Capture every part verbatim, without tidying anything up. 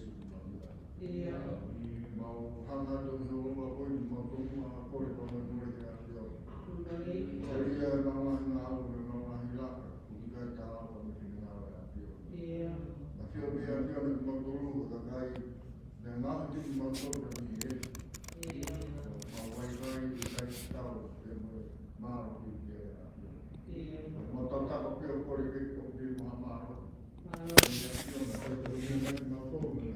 Sīsū Kalaisi. ʻIo. ʻI heʻemau hanga atu ʻi he ʻOtua ko eni, mau tō muʻa ʻa e kole ko e moʻui ʻa e ʻAfiona. ʻIo. Ko ia ʻemau ngaahi ngāue, ʻemau ngaahi laka, ʻoku ʻikai ke tau ka mei he ngāue ʻa e ʻAfiona. ʻIo. Naʻa fiu pē ʻa e ʻAfiona kimautolu, ʻo ka ʻikai, naʻa ngāue kimautolu ka mei he ʻEiki. ʻIo. Mau vaivai, ʻikai ke tau, ke mo e mālō ki he ʻAfiona. ʻIo. Mau tautapa pē ʻo kole ke ʻoku ke maha mālō. Mālō. ʻIo, ʻio, ʻio, ʻio, ʻio, ʻio, ʻio,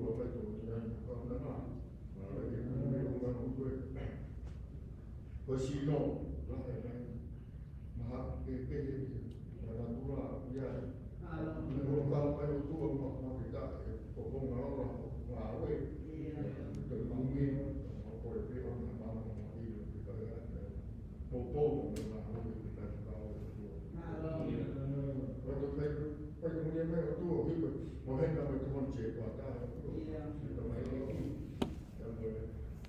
ʻOtua fai tō ia, ka na ma. Ma le ke kumi o ma o kue. Ko sino, la e mai. Maha ke ke ke. Ma la tua, ia. Alo. Ni o ka mai ʻOtua ma ma ke ta, e ko ko ma ora, ma we. Ia. Ke kumi, ma ko e pe o na ma ma ma i, ke ka ia. Poupou mo e ngaahi ʻoku ʻikai ke tau ʻe ʻOtua. Mālō. Ko e fai, fai ko ia mai ʻOtua, hipa, mo hena mai ko hon che kua ta ʻOtua. Ia. Hipa mai ʻOtua. Ia mo e,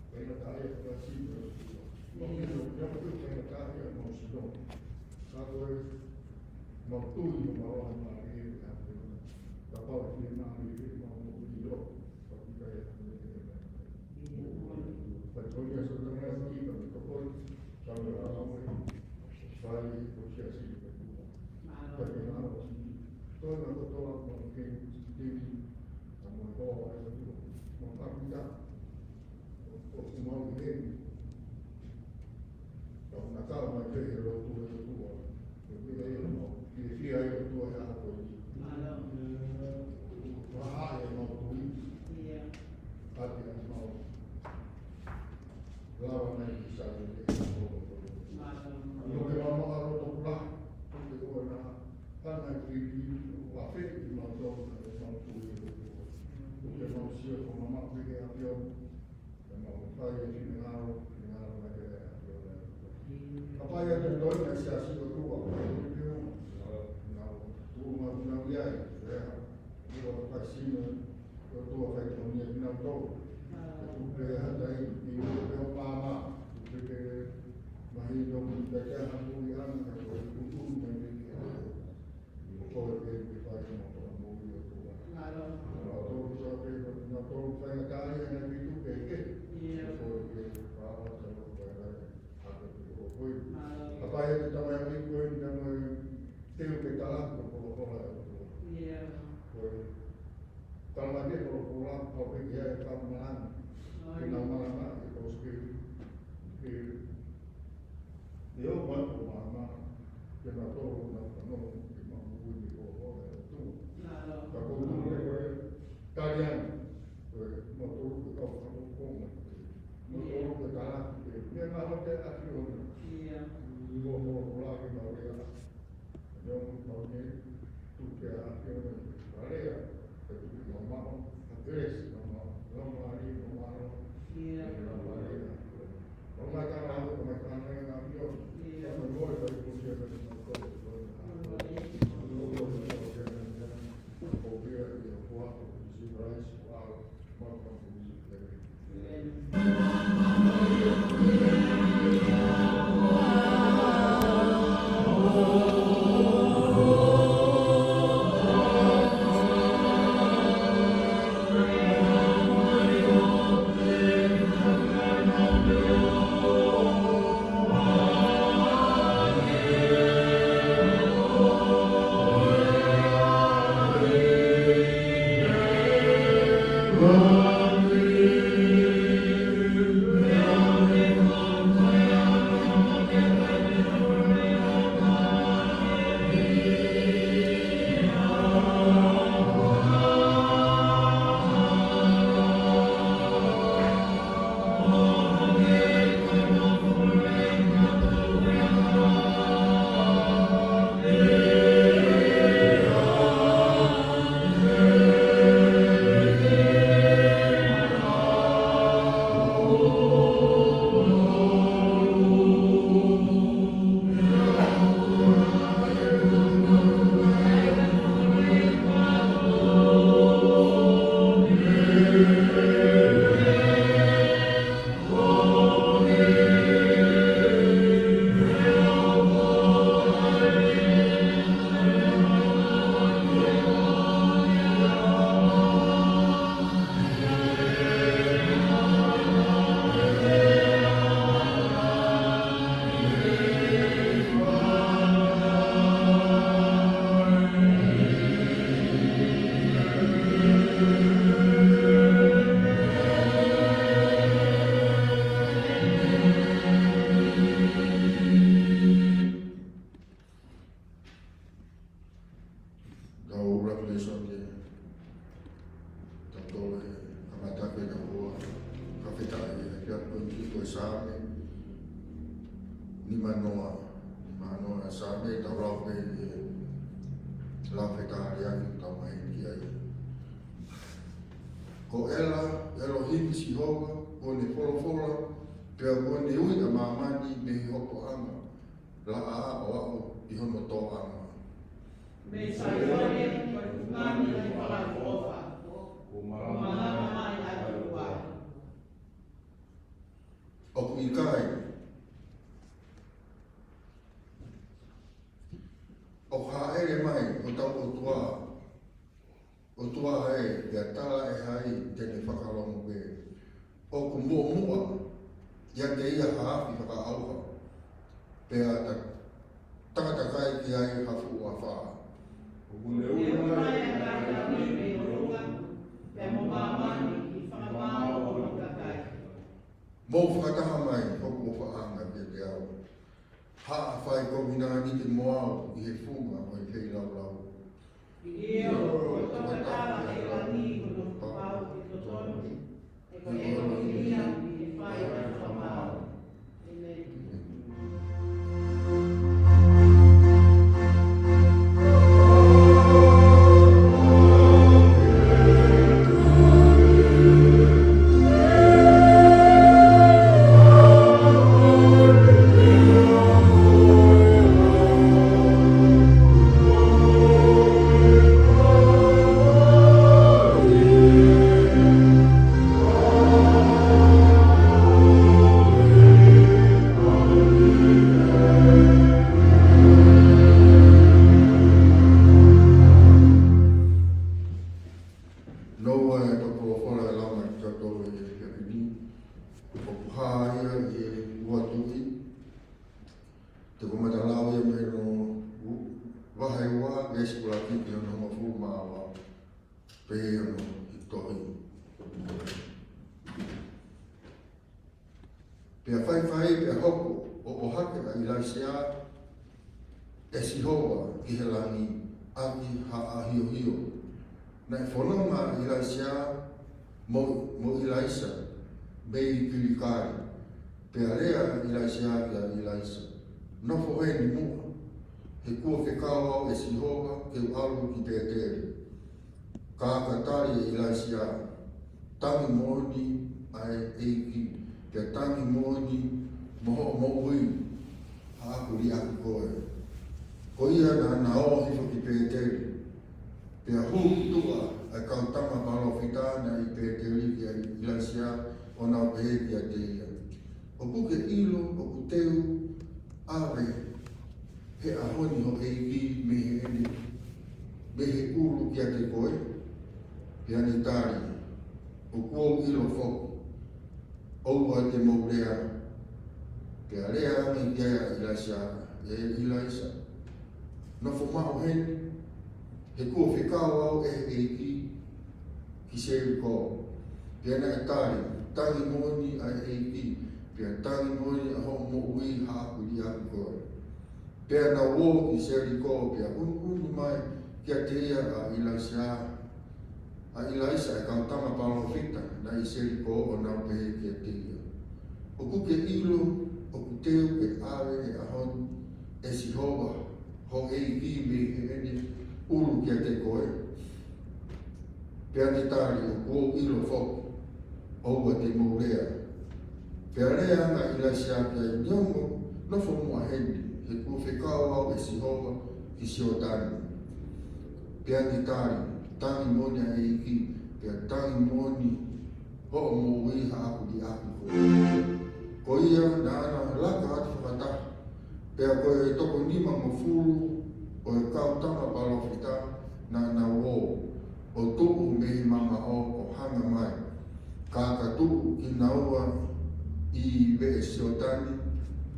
fai na ta ia ka si mo ʻOtua. Mo e, ia mo e, fai na ta ia mo si no. Ka ko e, mo tui mo ma roha ma e, ia mo e. Kapau e fie ma, fie ma mo tui lo. Ka ʻoku na kau mai pē he lotu ʻa e ʻOtua. Ko e meʻa ia ʻoku mau fiefia ai ʻOtua he ʻaho ko eni. Mālō. Vahaʻa ʻemau tui. Ia. ʻAti ʻemau lava mai ki Saame ʻe ʻemau kolo kolo. Mālō. ʻIo ke mau maʻa loto kula. Ko e ʻoua naʻa hanga ʻe he fili ʻo afeʻi kimautolu ʻemau tui ʻe ʻOtua. Ko e mau sio ko mamaʻo pē ki he ʻAfiona. Ke mau fai e finangalo, finangalo na ke lea ki o lea. Ka pai atu e toenga e siasi ʻOtua, ko e pio. Na o tuʻu ma na ia e, lea. Ua fai sino, ʻOtua fai tō nia kinautolu. Ke tupe ha tai, i ua pē o pāma, tupe ke mahino, ke ke ha mui ana, ka ko e tuʻu mai me ke. Ko e ke ke fai mo ko mo i o tua. Mālō. Mālō, tō tua ke ko na tō fai na kai ana ki tu ke ke. Ia. Ko e ke fai na tō fai na. A ke ko ko. Mālō. Papa e te tamai ni ko e na mo te u ke tala ko ko ko la. Ia. Ko e tala ke ko ko la ko ke ke ai ka mana. Ai. Ke na mana ma ke ko ke. Ke Te o mai ko māmā, ke na toro na kano, ke mamu ui ni ko o e tu. Ka ko tu ke koe, tarian, koe, ma toro ke kau kano ko mai. Ma toro ke tala ki te, me na ho te aki o na. Ia. Ni mo mo ko la ke na rea. Ni o mo mo ne, tu ke aki o na. Area, ke tu ke mamao, a Grace, mamao, mamao, mamao. Ia. Mamao, mamao. Ia. Lēsoni ē, tautolu ē, kamata ke na ua, ka fetaʻi ē, pea ko e ki ko e Saame, nimanoa, nimanoa Saame, tau lau pē ē, lau fetaʻi ē, tau mai ki ai. Ko ʻEla, ʻElohimi Sihova, kuo ne folofola, pea kuo ne ui ʻa māmani mei he hopoʻanga, laʻā ʻo aʻu ʻi hono tōʻanga. Mei Saione, ko e fungani ʻo e falaʻofa, kuo malama mai ʻa e ʻOtua. ʻOku ʻikai, ʻoku hāʻele mai hotau ʻOtua, ʻOtua ē, pea tala ʻe hai te ne fakalongo pē. ʻOku muʻomuʻa ʻiate ia ha afi fakaʻauha, pea ta-, takatakai ki ai ha fuʻu afā. ʻOku ne ui mai ʻa e ngaahi langi mei ʻolunga, pea mo māmani ʻi he fakamaau ʻo hono kakai. Mou fakataha mai hoku ʻofaʻanga kiate au. Haʻa fai kovinanite mo au ʻi he funga ʻo e feilaulau. ʻIo, ʻo tokatala ʻa e langi mo hono pau ʻi he totonu, he ko e ʻElohimi ia ʻi he fai ʻa e fakamaau. ʻĒmeni. Noa e toki folofola ʻe lava mai kiate kitautolu ʻi he efiafi ni. ʻOku hā ia ʻi he Ua Tuʻi, te u kamata lau ia mei hono u-, vahe ua, veesi ʻuluaki ki hono hongofulu mā ua, pehē hono tohi. Pea faifai pea hoko ʻo ʻohake ʻa ʻIlaisiā ʻe Sihova ki he langi ʻaki ha ʻahiohio. Naʻe fononga ʻa ʻIlaisiā mo, mo ʻIlaisa mei Kilikali. Pea lea ʻa ʻIlaisiā kia ʻIlaisa, nofo heni muʻa, he kuo fekau au ʻe Sihova ke u ʻalu ki Pēteli. Ka ka tali ʻe ʻIlaisiā, tangi moʻoni ʻa e ʻEiki, pea tangi moʻoni mo hoʻo moʻui, haʻaku liʻaki koe. Ko ia naʻa na ō hifo ki Pēteli, pea hū ki tuʻa ʻa e kau tama palōfita naʻe ʻi Pēteli kia ʻIlaisiā ʻo nau pehē kiate ia, ʻOku ke ʻilo ʻoku teu ʻave he ʻaho ni ho ʻEiki mei heʻene, mei he ʻulu kiate koe? Pea ne tali, ʻOku ou ʻilo foki, ʻoua te mou lea. Pea lea ange ki ai ʻa ʻIlaisiā, ʻE ʻIlaisa, nofo maʻu heni, he kuo fekau au ʻe he ʻEiki ki Selikō. Pea naʻe tali, tangi moʻoni ʻa e ʻEiki, pea tangi moʻoni ʻa hoʻo moʻui, haʻaku liʻaki koe. Pea nau ō ki Selikō, pea ʻunuʻunu mai kiate ia ʻa ʻIlaisiā, ʻa ʻIlaisa ʻa e kau tama palōfita naʻe ʻi Selikō ʻo nau pehē kiate ia, ʻOku ke ʻilo ʻoku teu ke ʻave he ʻaho ni ʻe Sihova ho ʻEiki mei heʻene ʻulu kiate koe? Pea ne tali, ʻOku ou ʻilo foki, ʻoua te mou lea. Pea lea ange ʻa ʻIlaisiā ki ai, Neongo, nofo muʻa heni, he kuo fekau au ʻe Sihova ki Siotani. Pea ne tali, Tangi moʻoni ʻa e ʻEiki, pea tangi moʻoni hoʻo moʻui, haʻaku liʻaki koe. Ko ia naʻa na laka atu fakataha, pea ko e toko nimangofulu ʻo e kau tama palōfita naʻa nau ō, ʻo tuʻu mei he mamaʻo ʻo hanga mai. Ka ka tuʻu kinaua ʻi veʻe Siotani,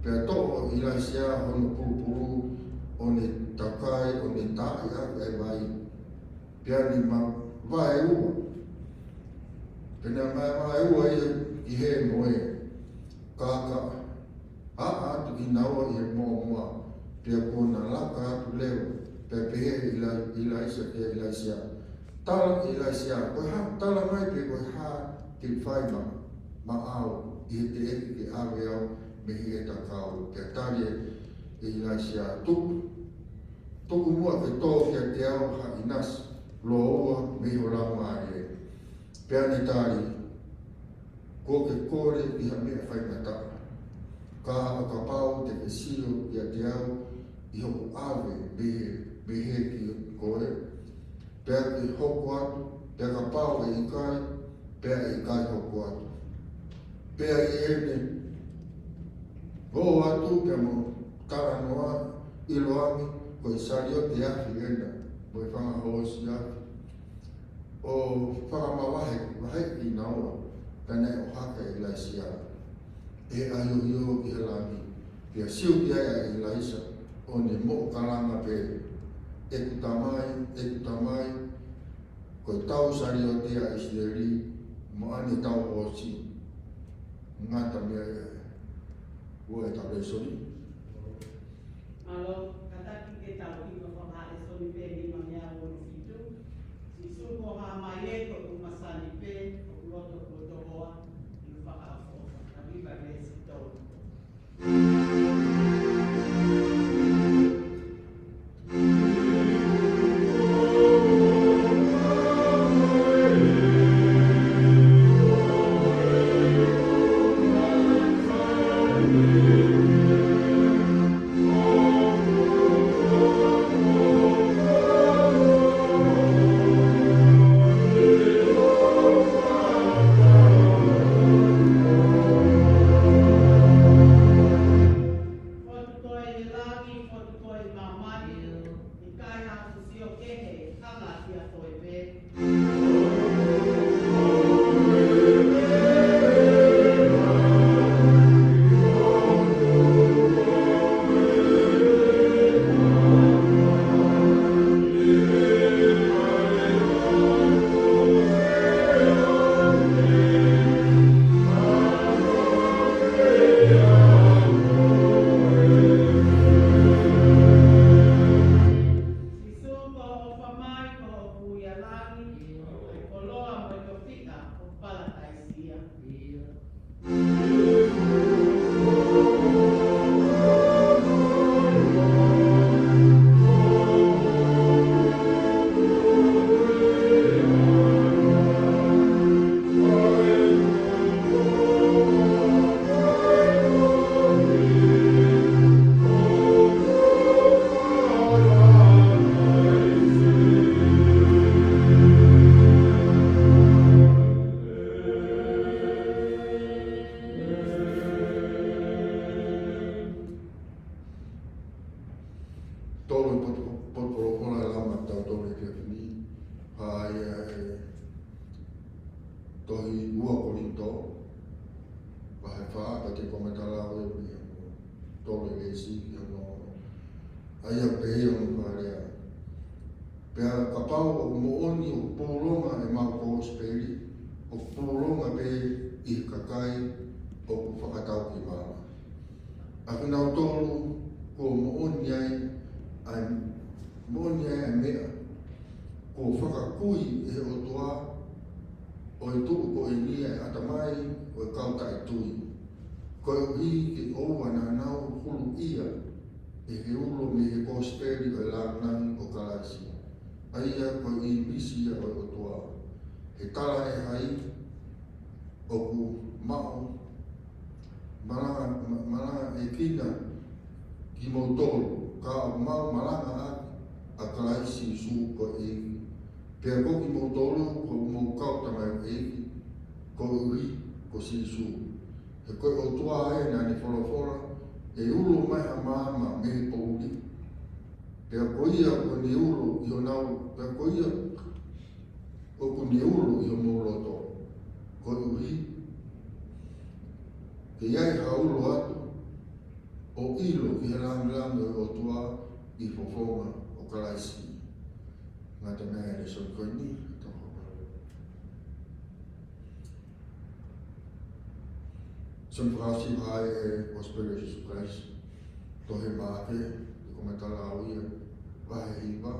pea toʻo ʻe ʻIlaisiā hono pulupulu, ʻo ne takai, ʻo ne taaʻi ʻaki ʻa e vai. Pea ne ma-, vaeua. Pea ne ma-, vaeua ia ʻi he moe. Ka ka ʻaʻa atu kinaua ʻi he mōmoa, pea kuo na laka atu leva, pea pehē ʻe ʻIla-, ʻIla-, ʻIlaisiā kia ʻIlaisiā. Tala ʻe ʻIlaisiā, ko e hā, tala mai pē ko e hā te u fai maʻa, maʻau, ʻi he teʻeki ke ʻave au mei heʻeta kau. Pea tali ʻe ʻIlaisiā, tuku, tuku muʻa ke tō kiate au ha ʻinasi lōua mei ho laumālie. Pea ne tali, kuo ke kole ʻi ha meʻa faingataʻa. Ka ʻo kapau te ke sio kiate au ʻi hoku ʻave mei he, mei he ki koe, pea ke hoko atu, pea kapau ʻe ʻikai, pea ʻe ʻikai hoko atu. Pea ʻi heʻene ō atu pea mo talanoa, ʻiloange ko e saliote afi ena, mo e fanga hoosi afi. ʻO fakamavahe, vahe kinaua, pea naʻe ʻohake ʻe ʻIlaisiā ʻa e ʻahiohio ki he langi, pea sio ki ai ʻa ʻIlaisiā, ʻo ne moʻokalanga pē, ʻEku Tamai, ʻeku Tamai, ko ʻetau saliote ʻa ʻIsileli, mo ʻene tau hoosi, ngata mei ai ʻa e, ua e tau lēsoni. Mālō, kātaki ke tau hiva fakahā lēsoni pē nima mei he ua fitu. Sīsū, ko e hā mai ē, ko ʻeku masani pē, ʻoku loto kuo tohoa, ʻi he fakaʻofoʻofa. Ka viva lēsoni tolu. Fotu koe ʻi he langi, fotu koe ʻi māmani, ʻikai ha fuʻu sio kehe, hanga kia koe pē. Sīsū, ko hoʻo ʻofa mai, ko hoʻo hū ʻi he langi, ko e koloa mo e tofiʻa ʻo palataisi ia. Tolu e potu, potu folofola ʻe lava maʻatautolu he efiafi ni, ʻa ia ʻe tohi ua Kolinitō, vahe fā, pea te u fakamatala ʻe au mei hono tolu ʻo aʻu ki hono ono. ʻA ia ʻoku pehē hono fakalea. Pea kapau ʻoku moʻoni ʻoku pūlonga ʻemau kosipeli, ʻoku pūlonga pē ʻi he kakai ʻoku fakatau ki māmani. ʻA kinautolu kuo moʻoni ai, ʻa e, moʻoni ai ʻa e meʻa kuo fakakui ʻe he ʻOtua, ʻo e tuʻu ko eni ʻa e ʻatamai ʻo e kau taʻetui, koeʻuhi ke ʻoua naʻa nau huluʻia ʻe he ulo mei he kosipeli ʻo e lāngilangi ʻo Kalaisi, ʻa ia ko e ʻīmisi ia ʻo e ʻOtua. He tala ʻe hai, ʻoku maʻu malanga, ma-, malangaʻi ʻe kina kimoutolu, ka ʻoku mau malangaʻaki ʻa Kalaisi Sīsū ko e ʻEiki. Pea ko kimoutolu ko homou kau tamaioʻeiki, koeʻuhi ko Sīsū. He ko e ʻOtua ē naʻa ne folofola, ʻe ulo mai ʻa māmani mei he poʻuli. Pea ko ia ʻoku ne ulo ʻi honau, pea ko ia ʻoku ne ulo ʻi homou loto, koeʻuhi ke ʻi ai ha ulo atu, ʻo ʻilo ʻi he lāngilangi ʻo e ʻOtua ʻi he fofonga ʻo Kalaisi. Ngata mei ai e lēsoni ko eni, tau hapa. Lēsoni fakaʻosi ʻa e Kosipeli ʻo Sīsū Kalaisi, tohi ʻe Maʻake, ʻi he fakamatala ʻo ia, vahe hiva,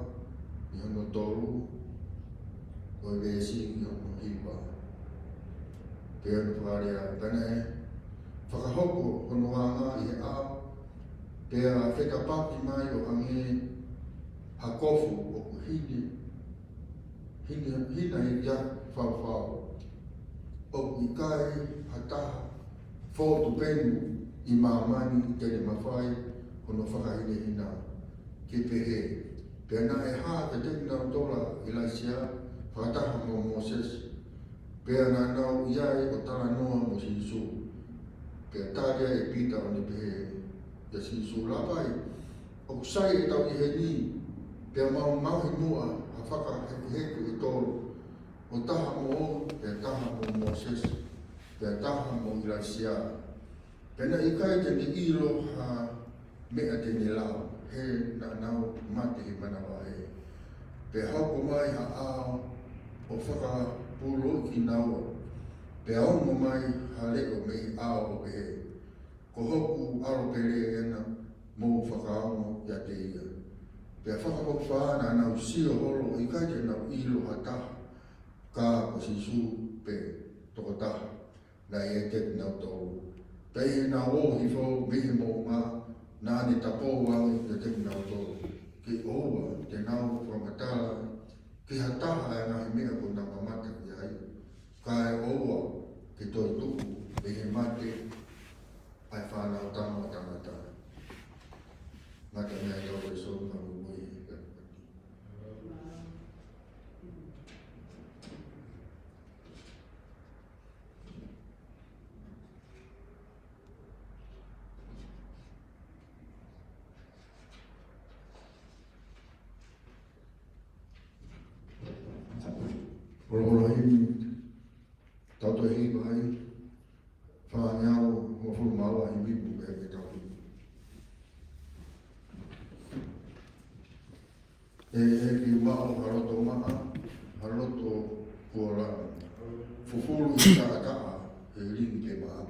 ʻi hono tolu, ʻo e veesi ʻi hono hiva. Pea ʻoku fakalea, pea naʻe fakahoko hono anga ʻi he ʻao, pea fetapaki mai ʻo hangē ha kofu ʻoku hina, hina, hina ʻi ha faufau. ʻOku ʻikai ha taha fō tupenu ʻi māmani te ne mafai hono fakahinehina ke pehē. Pea naʻe hā kiate kinautolu ʻa ʻIlaisiā fakataha mo Mōsese. Pea naʻa nau ʻi ai ʻo talanoa mo Sīsū. Pea tali ai ʻe Pita ʻo ne pehē kia Sīsū, Lāpai, ʻoku sai ʻetau ʻi heni, pea mau ngaohi muʻa ha fakahekeheku ʻe tolu, ʻo taha moʻoku, pea taha mo Mōsese, pea taha mo ʻIlaisiā. Pea naʻe ʻikai te ne ʻilo ha meʻa te ne lau, he naʻa nau mate he manavahē. Pea hoko mai ha ʻao ʻo fakapūloʻi kinaua, pea ongo mai ha leʻo mei he ʻao ʻo pehē, Ko hoku ʻAlo pele ena, mou fakaongo kiate ia. Pea fakahoko fā naʻa nau sio holo ʻo ʻikai te nau ʻilo ha taha, ka ko Sīsū pē tokotaha naʻe ʻiate kinautolu. Pea ʻi heʻenau ō hifo mei he moʻunga, naʻa ne tapou ange kiate kinautolu, Ke ʻoua te nau fakamatala ki ha taha ʻa e ngaahi meʻa kuo nau mamata ki ai, kae ʻoua ke toe tuku mei he mate ʻa e Fānautama ʻa Tangata. Ngata mea tau e sō ma mui. Holoholoni, tau toe hiva ai, fāngeau mo fulu mā ua himi pu pē ke tau hiva. ʻE, ʻEiki, maʻu ha loto maʻa, ha loto kuo lava. Fufulu ʻi he taʻataʻa, he lilingi ke maʻa.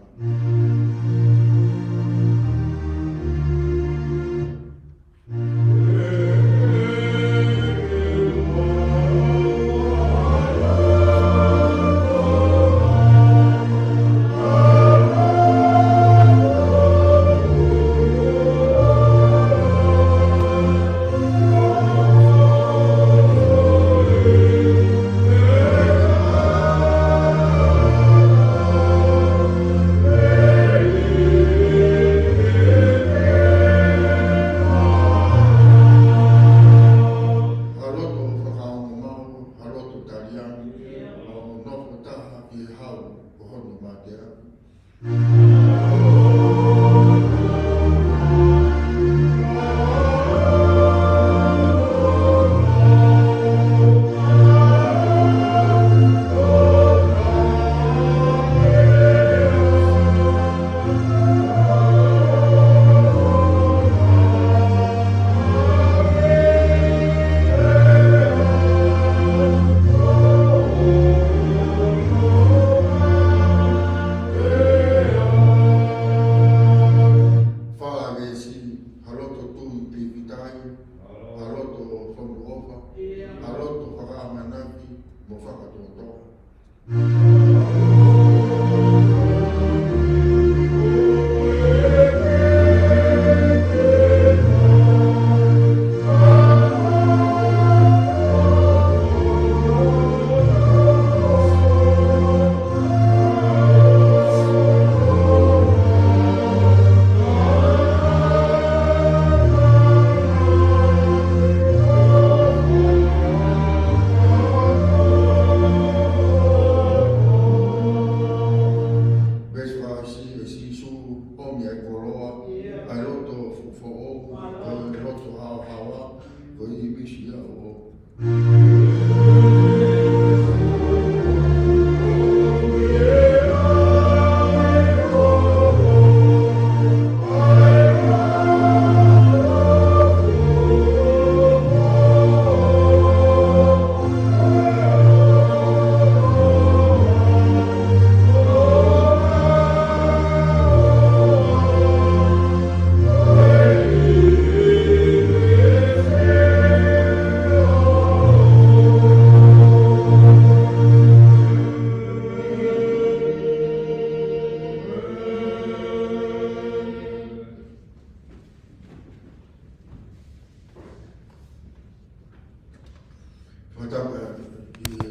Fakatapu atu ki he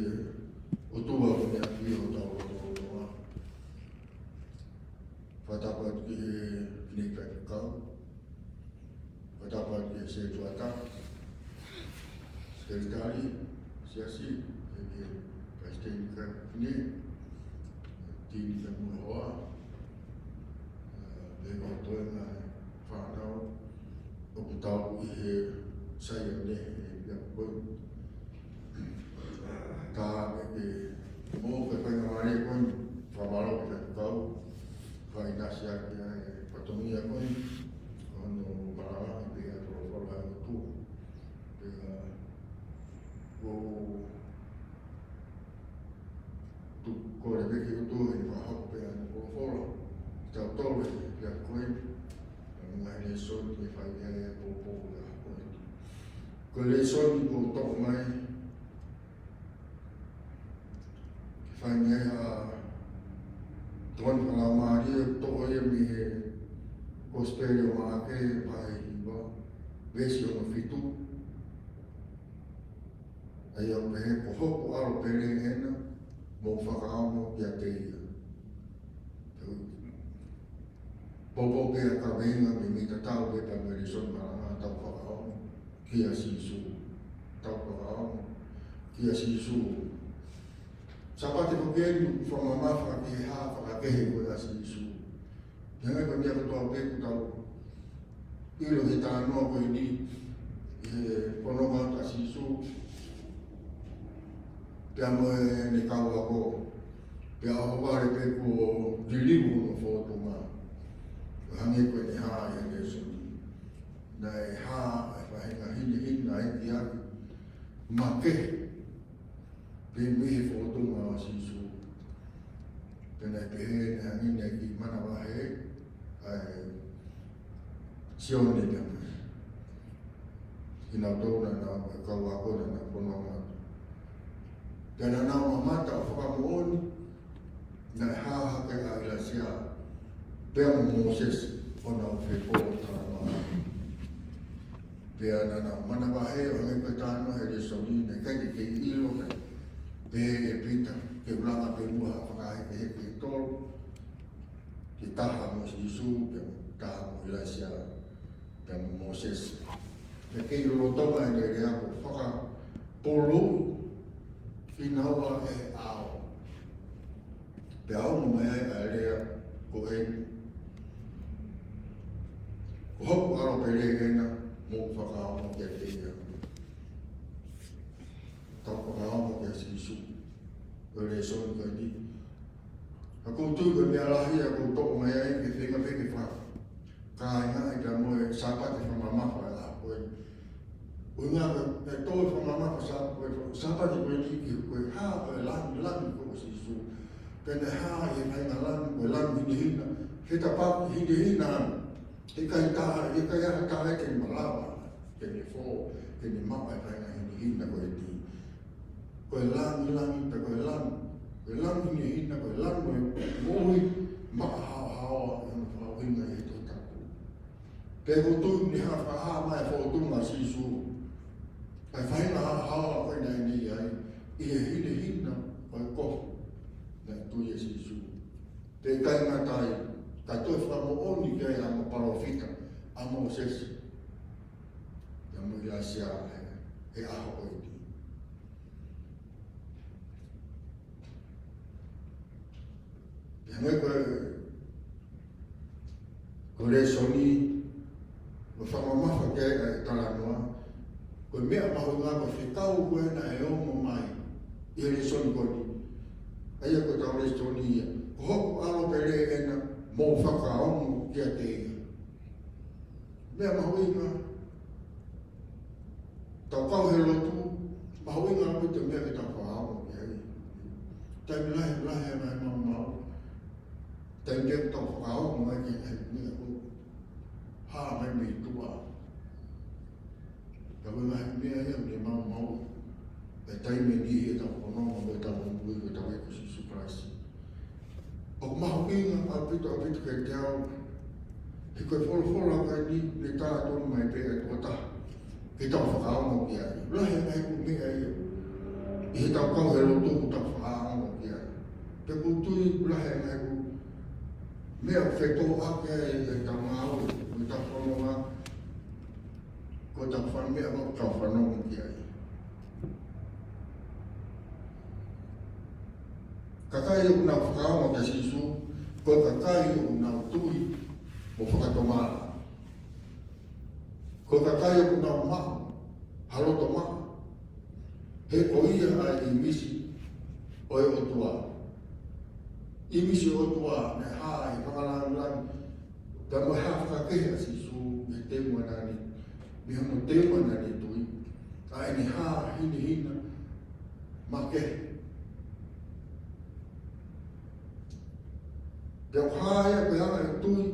ʻOtua ko e ʻEiki ʻo hotau lotolotonga. Fakatapu atu ki he fineʻeiki faifekau. Fakatapu atu ki he sētuata, sekelitali, siasi, ki he palesiteni, kau fefine, tini, kau muli hoa, ʻa, pea mo e toenga fānau ʻoku tau ʻi he Saione he ʻaho ko eni. Ka ʻoku ou faingamālie ko eni, fakamālō ki he kau fainasiaki ʻa e fatongia ko eni, ʻo hono malanga ʻi he folofola ʻa e ʻOtua. Pea ʻoku ou tuku kole pē ki he ʻOtua ke ne fakahoko pē ʻa e folofola kiate kitautolu he ʻaho ko eni, ʻa e ngaahi lēsoni ke fai ai e poupou ʻo e ʻaho ko eni. Ko e lēsoni kuo toʻo mai ke fai mei ai ʻa e tokoni fakalaumālie, toʻo ia mei he Kosipeli ʻa Maʻake vahe hiva, veesi hono fitu. ʻA ia ʻoku pehē: Ko hoku ʻAlo pele ena, mou fakaongo kiate ia. Poupou pē ʻa e kaveinga mei he tatau pē pea mo e lēsoni malanga, tau fakaongo kia Sīsū. Tau fakaongo kia Sīsū. Sāpate ko eni ʻoku fakamamafa ki he hā fakakehe ko ia ʻa Sīsū. Hangē ko e meʻa kotoa pē ʻoku tau ʻilo he talanoa ko eni, he fononga ʻa Sīsū pea mo ʻene kau ako, pea ʻohovale pē kuo liliu hono fōtunga. Hangē ko ʻene hā ʻi he lēsoni. Naʻe hā ʻa e faʻahinga hinehina ʻa e ʻEiki makehe pē mei he fōtunga ʻo Sīsū. Pea naʻe pehē naʻe hangē naʻe kiʻi manavahē ʻa Sione pea mo kinautolu naʻa nau, kau ako naʻa nau fononga atu. Pea naʻa nau mamata ʻo fakamoʻoni naʻe hā hake ʻa ʻIlaisiā pea mo Mōsese ʻo nau fepōtalanoa. Pea naʻa nau manavahē, ʻo hangē ko e talanoa he lēsoni, naʻe ʻikai ke kei ʻilo, naʻe pehē ʻe Pita, ke u langa pē muʻa ha fakahekeheke ʻe tolu, ke taha mo Sīsū, pea mo taha mo ʻIlaisiā, pea mo Mōsese. Naʻe kei lolotonga ʻene lea ʻo fakapōloʻi kinaua ʻe he ʻao. Pea ongo mai ai ʻa e lea ko eni: Ko hoku ʻAlo pele ena, mou fakaongo kiate ia. Tau fakaongo kia Sīsū. Ko e lēsoni ko eni. Ka ʻoku ou tui ko e meʻa lahi ia ʻoku toʻo mai ai ke feinga pē ke fakakāingaʻi pea mo e Sāpate fakamamafa ʻa e ʻaho ko eni. ʻUhinga ko e, ʻe toe fakamamafa Sā-, ko e Sāpate ko eni ki he, ko e hā, ko e langilangi ko ē ʻo Sīsū. Pea naʻe hā ʻi he faʻahinga langi, ko e langi hinehina. He tapaki hinehina ʻana. ʻIkai taha, ʻikai ha taha ia te ne malava ke ne fō, ke ne maʻu ʻa e faʻahinga hinehina ko eni. Ko e langilangi, pea ko e langi, ko e langi hinehina, ko e langi ʻo e moʻui maʻa haohaoa, ʻi hono fakaʻuhinga ʻi he Tohi Tapu. Pea ʻoku ou tui naʻe hā, fakahā mai e fōtunga ʻa Sīsū, ʻa e faʻahinga haohaoa ko ē naʻe ʻi ai, ʻi he hinehina ʻo e kofu naʻe tui ai ʻa Sīsū. Pea ʻikai ngata ai, ka toe fakamoʻoni ki ai ʻa e ongo palōfita, ʻa Mōsese pea mo ʻIlaisiā he, he ʻaho ko eni. Pea hangē ko e, ko e lēsoni, ʻoku fakamamafa ki ai ʻa e talanoa, ko e meʻa mahuʻinga ko e fekau ko ē naʻe ongo mai ʻi he lēsoni ko eni. ʻA ia ko ʻetau lēsoni ia: Ko hoku ʻAlo pele ena, mou fakaongo kiate ia. Meʻa mahuʻinga, tau kau he lotu, mahuʻinga ʻaupito e meʻa ke tau fakaongo ki ai. Taimi lahi, lahi ʻa e ngaahi maumau, taimi ʻoku tau fakaongo ai ki he ngaahi meʻa ʻoku hā mai mei tuʻa. Ka ko e ngaahi meʻa ia ʻoku ne maumauʻi e taimi ni ʻi heʻetau fononga mo ʻetau Fakamoʻui, ko hotau ʻEiki ko Sīsū Kalaisi. ʻOku mahuʻinga ʻaupito, ʻaupito kiate au, he ko e folofola ko eni ne tā tonu mai pē ʻe he tokotaha ke tau fakaongo ki ai. Lahi e ngaahi ʻū meʻa ia ʻi heʻetau kau he lotu ʻoku tau fakaongo ki ai. Pea ʻoku ou tui ʻoku lahi e ngaahi meʻa ʻoku fetōʻaki ai ʻetau ngāue, mo ʻetau fononga, ko ʻetau fanga meʻa ʻoku tau fanongo ki ai. Kakai ʻoku nau fakaongo kia Sīsū, ko e kakai ʻoku nau tui mo fakatomala. Ko e kakai ʻoku nau maʻu ha loto maʻa. He ko ia ʻa e ʻīmisi ʻo e ʻOtua. ʻĪmisi ʻo e ʻOtua, naʻe hā ʻi he fanga lāngilangi. Pea mo e hā fakakehe ʻa Sīsū, ʻi he teunga naʻa ne, ʻi hono teunga naʻa ne tui. ʻA ʻene hā hinehina makehe. Pea ʻoku hā ia ko e anga e tui.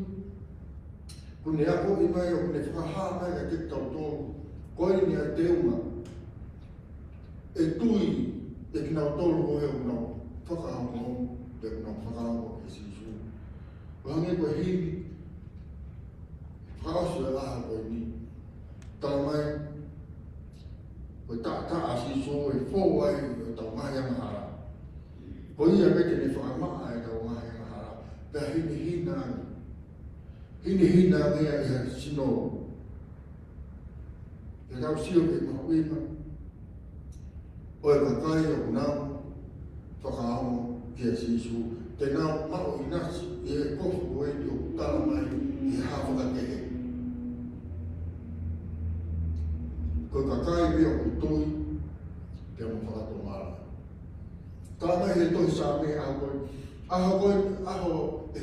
ʻOku ne akoʻi mai, ʻoku ne fakahā mai kiate kitautolu. Ko eni ʻa e teunga. ʻE tui ʻe kinautolu ko ē ʻoku nau fakaongo, pea ʻoku nau fakaongo kia Sīsū. ʻO hangē ko e himi, fakaʻosi e ʻaho ko eni. Tala mai, ko e taʻataʻa ʻa Sīsū ʻe fou ai ʻetau ngaahi angahala. Ko ia pē te ne fakamaʻa ʻetau ngaahi angahala. Pea hinehina ange. Hinehina ange ia ʻi he sino. Te tau sio ki he mahuʻinga ʻo e kakai ʻoku nau fakaongo kia Sīsū. Te nau maʻu ʻinasi ʻi he kofu ko eni ʻoku tala mai ʻi he hā fakakehe. Ko e kakai pē ʻoku tui, pea mo fakatomala. Tala mai he tohi Saame ʻaho ko ē. ʻAho ko ē, ʻaho ē.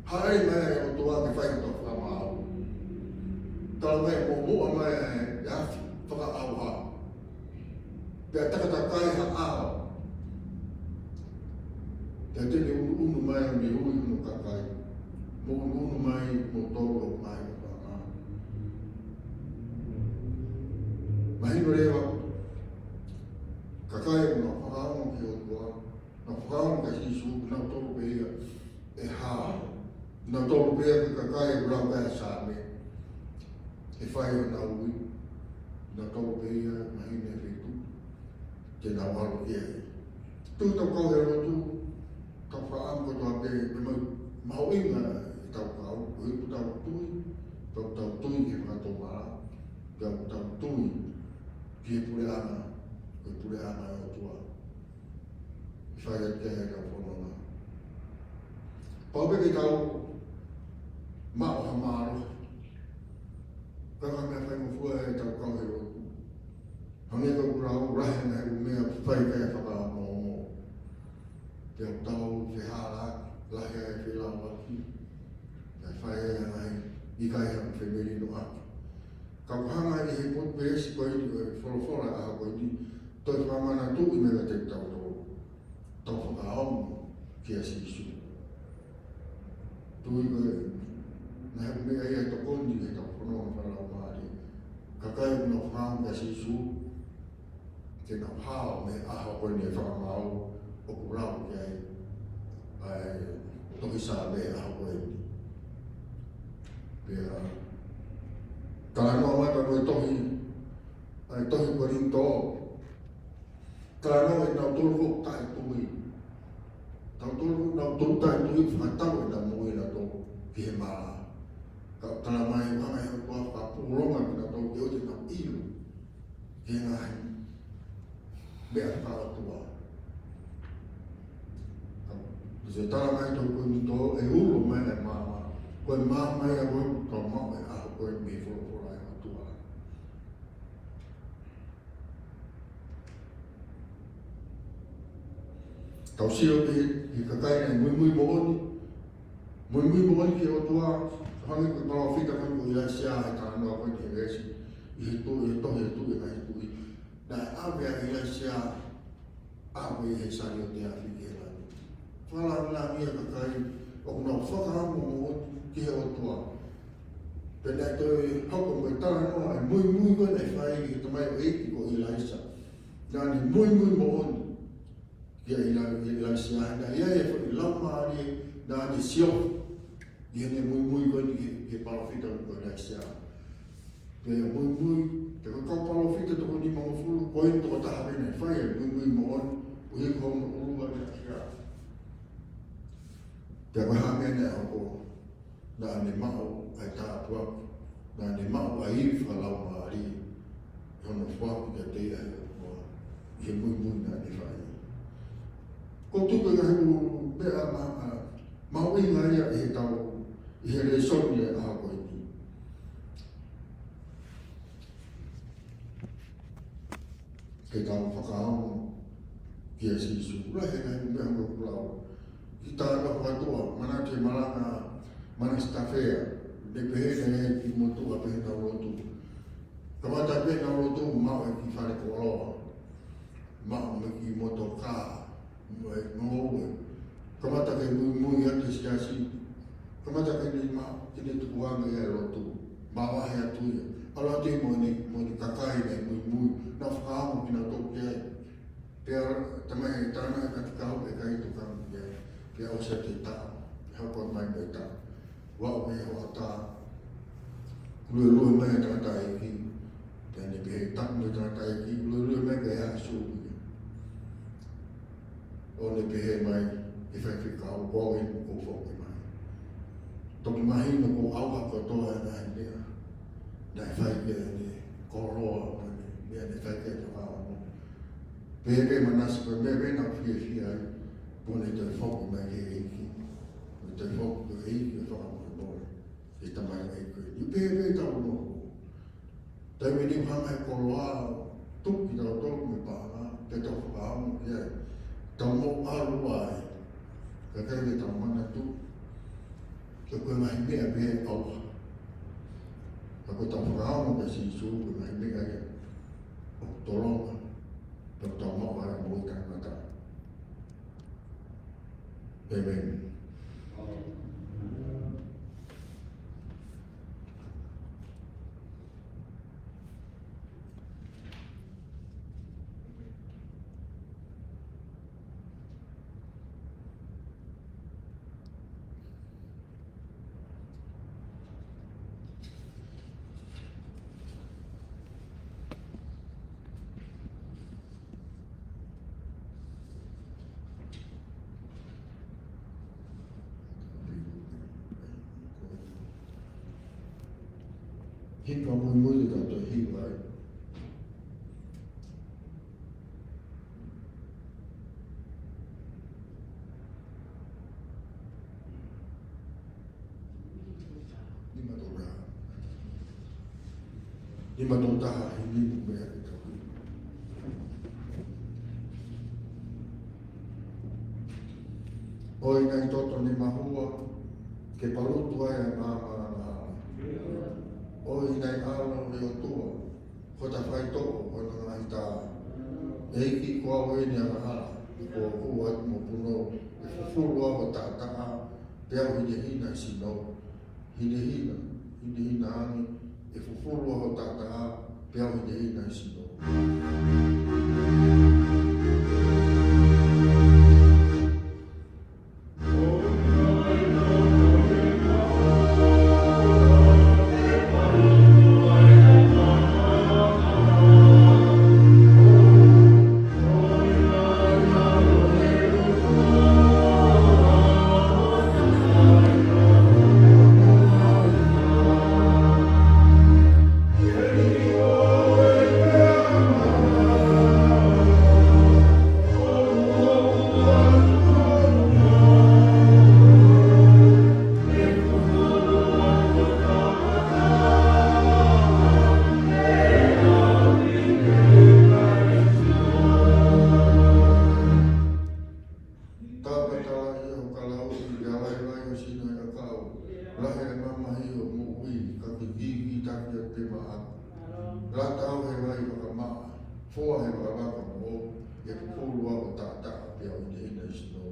Haʻele mai ʻa e ʻOtua ke fai hotau fakamaau. Tala mai muʻomuʻa mai ʻa e afi fakaʻauha. Pea takatakai ha ʻao. Pea te ne ʻunuʻunu mai ʻo ne ui hono kakai. Mo ʻunuʻunu mai mo tolo mai ʻo fanga. Mahino leva, kakai ʻoku nau fakaongo ki he ʻOtua, nau fakaongo kia Sīsū, nau tolo pē ia ʻe hā. Nau tolo pē ia ki he kakai ʻoku lau ki ai ʻa e Saame. ʻE fai honau ui, nau tolo pē ia mahino e feituʻu te nau ʻalu ki ai. Tuʻu ʻetau kau he lotu, tau fakaʻamu kotoa pē, pea mo e mahuʻinga ʻetau kau, ko e ʻoku tau tui, tau, tau tui ki he fakatomala, tau, tau tui ki he puleʻanga, ko e puleʻanga ʻo e ʻOtua. ʻE fai atu ki ai ʻetau fononga. Pau pē ke tau maʻu ha mālohi. Ka ko e meʻa faingofua ʻetau kau he lotu. Hangē ko ʻeku lau, lahi e ngaahi meʻa ʻoku fai ki ai e fakaongoongo. Pea ʻoku tau fehālaaki, lahi e felāveʻi. Pea fai e ngaahi ʻikai ha fāmili noaʻaki. Ka ʻoku hanga ʻe he potu veesi ko eni ʻo e folofola ʻaho ko eni, toe fakamanatuʻi mai kiate kitautolu. Tau fakaongo kia Sīsū. Tui ko e, naʻe meʻa ia ʻe tokoni ʻi heʻetau fononga fakalaumālie. Kakai ʻoku nau fakaongo kia Sīsū, te nau hao mei he ʻaho ko eni ʻo e fakamaau ʻoku lau ki ai ʻa e tohi Saame ʻaho ko eni. Pea, talanoa mai pea mo e tohi, ʻa e tohi Kolinitō. Talanoa ʻi he kinautolu ʻoku taʻetui. Kinautolu, kinautolu taʻetui, fakatau ʻenau moʻui ʻanautolu ki he mala. Ka ʻoku tala mai ʻoku hanga ʻe he ʻOtua ʻo fakapūlonga kinautolu ke ʻoua te nau ʻilo ki he ngaahi meʻa fakaʻotua. Ka ʻoku tala mai ʻe he tohi Kolinitō ʻe ulo mai ʻa e maama. Ko e maama ia ʻoku tau maʻu he ʻaho ko eni mei he folofola ʻa e ʻOtua. Tau sio ki he, ki he kakai naʻe muimui moʻoni. Muimui moʻoni ki he ʻOtua, hangē ko e palōfita ko eni ko ʻIlaisiā he talanoa ko eni he veesi, ʻi he tuʻi, ʻi he tohi, ʻi he tuʻi, ʻi he ngaahi tuʻi. Naʻe ʻave ʻa ʻIlaisiā, ʻave ʻi he saliote afi ki he langi. Fakalāngilangiʻia e kakai ʻoku nau fakaongo moʻoni ki he ʻOtua. Pea naʻe toe hoko mo e talanoa e muimui ko ē naʻe fai ʻe he tamaioʻeiki ko ʻIlaisa. Naʻa ne muimui moʻoni kia ʻIla-, ʻIlaisiā, naʻe ʻi ai e foʻi laumālie naʻa ne sio ʻi heʻene muimui ko eni ki he, ki he palōfita ko ʻIlaisiā. Pea muimui, pea ko e kau palōfita toko nimangofulu, ko e tokotaha pē naʻe fai e muimui Ko e hiko hono ʻuluaki ʻaʻaku. Pea ko e hā e meʻa naʻe hoko? Naʻa ne maʻu ʻa e tāpuaki, naʻa ne maʻu ʻa e ivi fakalaumālie, ʻi hono foaki kiate ia ʻe he ʻOtua, ʻi he muimui naʻa ne fai. Ko e tuku e ngaahi meʻa ma-, a, mahuʻinga ia ʻi heʻetau, ʻi he lēsoni ʻo e ʻaho ko eni. Ke tau fakaongo kia Sīsū. Lahi e ngaahi meʻa ʻoku lau. Ki he talanoa fakatuʻa, manatu ki he malanga ʻa Manasitafea, ne pehē naʻe ʻi ai e kiʻi motuʻa pehē naʻa nau lotu. Kamata pē ʻenau lotu, maʻu e kiʻi fale koloa. Maʻu mo e kiʻi motokā. Mo e ngoue. Kamata ke muimui atu he siasi. Kamata ke ne ma-, ke ne tukuange ia e lotu. Mavahe atu ia. ʻAlu atu ia mo ʻene, mo ʻene kakai naʻe muimui. Naʻa nau fakaongo kinautolu ki ai. Pea tamai e tana e kati kau ʻe ʻikai tokanga ki ai. Pea ʻosi atu e taʻu. Pea hoko mai mo e taʻu. Ua ʻo e hoʻatā. Luelue mai e tangataʻeiki. Pea ne pehē, tapu mo e tangataʻeiki, luelue mai kae ʻasi ʻo ia. ʻO ne pehē mai, ʻe faifekau, ko au eni kuo u foki mai. Toki mahino kuo ʻauha kotoa e ngaahi meʻa naʻe fai ki heʻene koloa, mo e meʻa naʻe fai ki heʻene fakaongo. Pehē pē ʻe Manase, ko e meʻa pē naʻa ku fiefia ai, kuo ne toe foki mai ki he ʻEiki. Kuo ne toe foki ki he ʻEiki ʻo fakamolemole. ʻE tamai ʻe koe. ʻI pē pē tau nofo. Taimi ni hanga he koloa, tuku kitautolu mei he paʻanga, ke tau fakaongo ki ai. Tau mou ʻalu ai. Kae ʻikai ke tau manatu. Ke ko e ngaahi meʻa pē ʻauha. Ka ko ʻetau fakaongo kia Sīsū, ko e ngaahi meʻa ia ʻoku tolonga. Pea tau maʻu ai mo e tangata. ʻĒmeni. Hiva muimui te tau toe hiva ai. Nima tolu taha. Nima tolu taha, himi mo e meʻa ke tau himi. ʻOi naʻe toto ni mahua, ke palutu ai ʻa e maama angahala. ʻOi naʻe ʻAlo ʻo e ʻOtua, ko hota faitoʻo, ko hona ngaahi tā. ʻEiki ko au eni angahala, ʻi ko au atu mo punou, ʻe fufulu au ho taʻataʻa, pea u hinehina he sino. Hinehina, hinehina ange, ʻe fufulu au ho taʻataʻa, pea u hinehina he sino. Tāpata ia ho kalauni, ʻi he lailai ʻo sino ʻakau. Lahi e mamahi ʻo e moʻui, ka ke kikitaki atu pē maʻaku. Lata au he vai vakamaʻa, foa he vakavaka moʻou, ʻe fufulu au ho taʻataʻa, pea u hinehina he sino.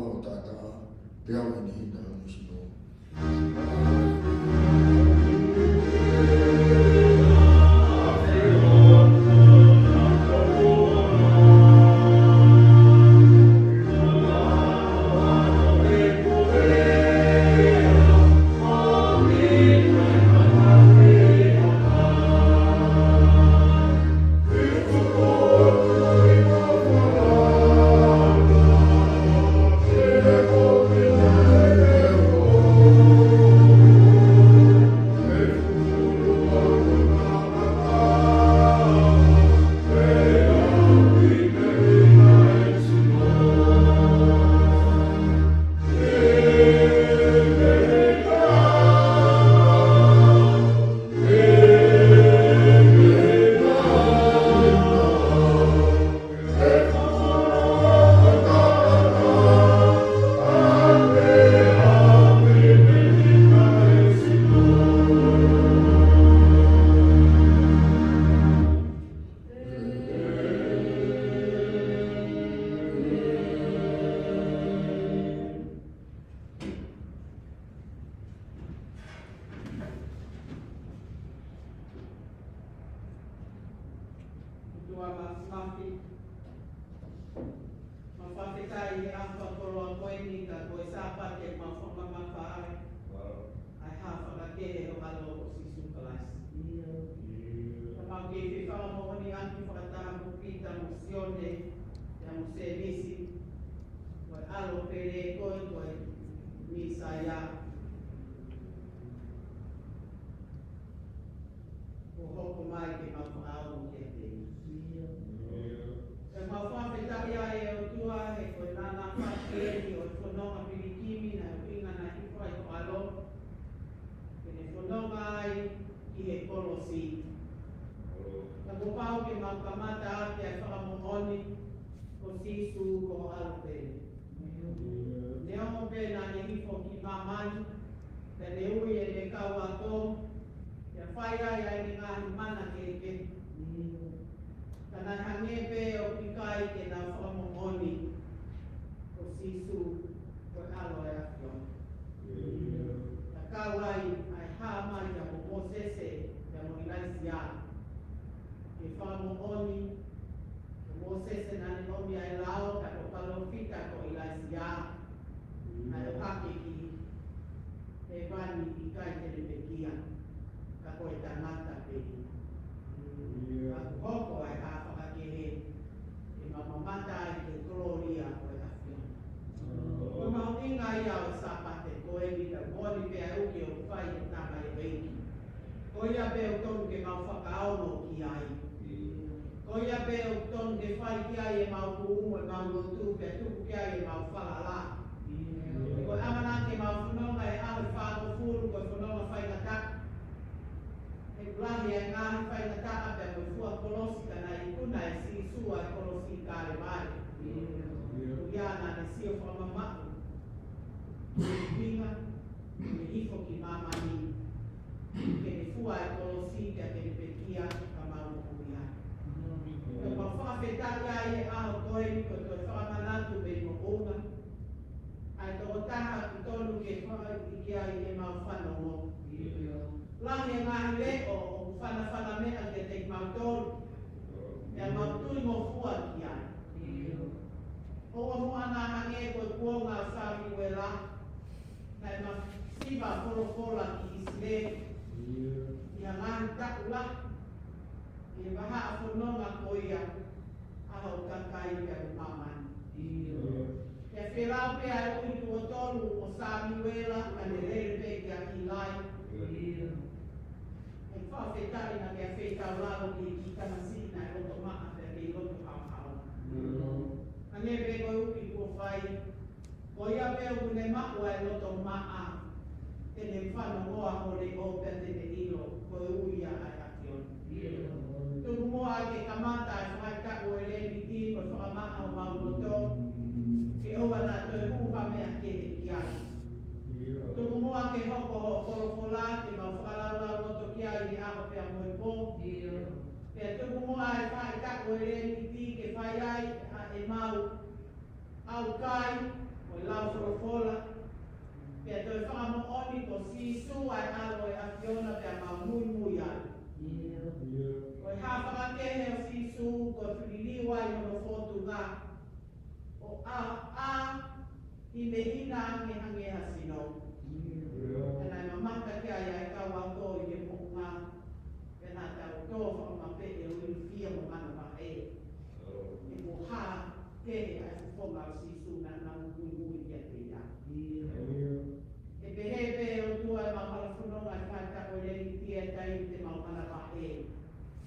ʻo taʻataʻa, pea ʻoku ʻi ai ʻene hina ʻa e ʻuhinga sino. ʻOtua Māfimafi, mau fakafetaʻi he ʻaho fakakoloa ko eni, ka ko e Sāpate mau fakamamafa ai ʻa e haʻa fakakehe ho ʻAlo ko Sīsū Kalaisi. Ka mau kei fefakamoʻoni ʻaki fakataha mo Pita mo Sione, pea mo Sēmisi, ko e ʻAlo pele koe, ko e Mīsaia kuo hoko mai ke mau fakaongo kiate ia. Pea mau fakafetaʻi ai ʻe ʻOtua he ko e nānāfaki eni ʻo e fononga pilikimi naʻe ʻuhinga naʻe hifo ai ho ʻAlo ke ne fononga ai ki he kolosi. Ka kuo pau ke mau kamata ʻaki ʻa e fakamoʻoni ko Sīsū ko ho ʻAlo pele. Neongo pē naʻa ne hifo ki māmani, pea ne ui ʻene kau ako, pea fai ai ʻa ʻene ngaahi mana kehekehe. Ka naʻe hangē pē ʻoku ʻikai ke nau fakamoʻoni ko Sīsū ko e ʻAlo ʻo e ʻAfiona. Ka kau ai ʻa e hā mai ʻa Mōsese pea mo ʻIlaisiā ke fakamoʻoni ko Mōsese naʻa ne ʻomi ʻa e lao, ka ko e palōfita ko ʻIlaisiā naʻe ʻohake ki hēvani ʻikai te ne pekia, ka ko e tangata pē. Ka kuo hoko ʻa e haʻa fakakehe ke mau mamata ai ki he kolōlia ʻo e ʻAfiona. Ko e mahuʻinga ia ʻo e Sāpate ko eni, ka moʻoni pē ʻa e uki ʻoku fai ʻe he tamaioʻeiki. Ko ia pē ʻoku tonu ke mau fakaongo ki ai. Ko ia pē ʻoku tonu ke fai ki ai ʻemau puʻu, ʻemau lotu, pea tuku ki ai ʻemau falala. Ko e ʻamanaki ke mau fononga he ʻaho ʻe fāngofulu, ko e fononga faingataʻa. He ʻoku lahi ʻa e ngaahi faingataʻa pea mo e fua kolosi, ka naʻe ikuna ʻe Sīsū ʻa e kolosi Kalevale. Ko ia naʻa ne sio fakamamaʻu ki he ʻuhinga ke ne hifo ki māmani, ke ne fua ʻa e kolosi, pea ke ne pekia ka mau moʻui ai. Pea mau fakafetaʻi ai he ʻaho ko eni ko e toe fakamanatu mei moʻunga ʻa e tokotaha ʻoku tonu ke fai ki ai ʻemau fanongo. Lahi e ngaahi leʻo ʻoku fanafana meʻa kiate kimautolu, pea mau tui ngofua ki ai. ʻOua muʻa naʻa hangē ko e kuonga ʻo Samiuela, naʻe masiva folofola ki ʻIsileli ʻi ha ngaahi taʻu lahi ʻi he vahaʻa fononga ko ia, ʻaho ʻo e kakai pea mo māmani. Pea felau pē ʻa e ui tuʻo tolu ʻo Samiuela, ka ne lele pē kia ʻIlai. ʻOku fakafetaʻi naʻa ke ʻafeitaulalo ki he kiʻi tamasiʻi naʻe loto maʻa pea kei loto haohaoa. Hangē pē ko e ui kuo fai, ko ia pē ʻoku ne maʻu ʻa e loto maʻa, te ne fanongoa ho leʻo pea te ne ʻilo ko e ui ia ʻa e ʻAfiona. Tuku muʻa ke kamata ʻa e faʻahitaʻu ʻo e Lēviti ko e fakamaʻa homau loto, ke ʻoua naʻa toe hū ha meʻa kehe ki ai. Tuku muʻa ke hoko hoʻo folofola ke mau fakalaulauloto ki ai he ʻaho pea mo e pō. Pea tuku muʻa ʻa e faʻahitaʻu ʻo e Lēviti ke fai ai ʻa ʻemau ʻaukai, ko ʻo e lau folofola, pea toe fakamoʻoni ko Sīsū ʻa e ʻAlo ʻo e ʻAfiona pea mau muimui ai. Ko e hā fakakehe ʻo Sīsū, ko e fili liliu ai hono fōtunga, ʻo ʻā, ʻā hinehina ange hangē ha sino. Pea naʻe mamata ki ai ʻa e kau ako ʻi he moʻunga, pea naʻa nau tō fakamapeʻe ʻo ilifia mo manavahē. He ko e hā kehe ʻa e fofonga ʻo Sīsū naʻa nau muimui kiate ia. ʻE pehē pē ʻOtua ʻemau hala fononga ʻi he faʻahitaʻu ʻo e Leniti ʻi he taimi te mau manavahē.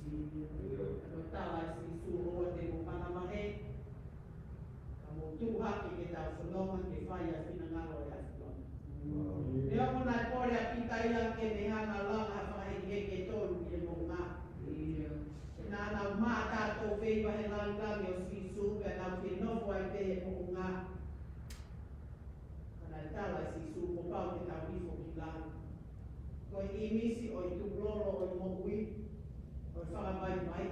Ka ko e tala ʻa Sīsū, ʻoua te mou manavahē, ka mou tuʻu hake ke tau fononga ke fai ʻa e finangalo ʻo e ʻAfiona. Neongo naʻe pole ʻa Pita ia ke ne hanga ʻo langa ha fakahekeheke ʻe tolu ʻi he moʻunga. Naʻa nau maʻa ʻa e tō feiva he lāngilangi ʻo Sīsū, pea nau fie nofo ai pē he moʻunga. Ka naʻe tala ʻe Sīsū kuo pau ke tau hifo ki lalo. Ko e ʻīmisi ʻo e tukulolo ʻo e moʻui, ʻo e fakavaivai,